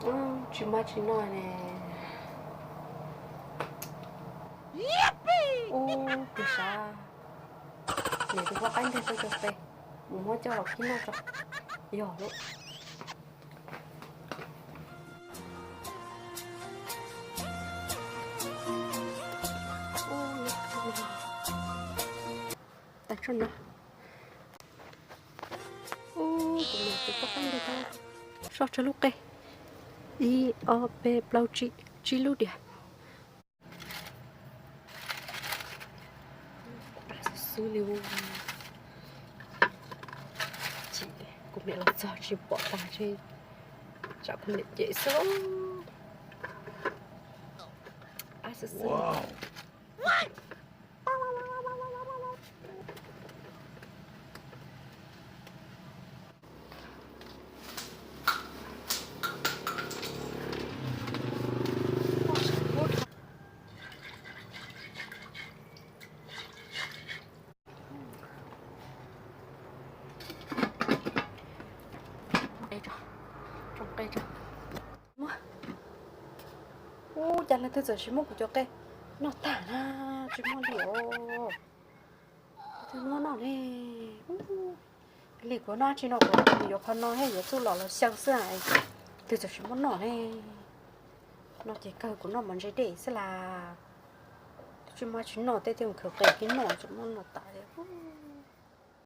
Tsis muaj tsis noj ne. Ub, tus sav, niam tus poj qaib nteg tau cov qe, mus muab coj los kib noj tso. Yog lawm. Ub, tus niam tus poj qaib nteg tau soj tsawg lub qe. Ib, ob, peb, plaub, tsib, tsib lub diam. Xwb xwb li. Kuv niam los txog tsis pom tag, tsam kuv niam cem xwb. Ab, xwb xwb. Ub, cas leej twg txawm sis muab kuv cov qe noj tag na, tsis muaj li os. Twg muab noj ne? Li kuv noj tsis no kuv yuav qhov no thiab yuav txuj lom los xyaw xwb. Twg txawm sis muab noj ne? No ces kawg kuv noj mov ntse dej xwb las. Tsis muaj tsis noj tej twg khaws qe kib noj tsis muab noj tas li.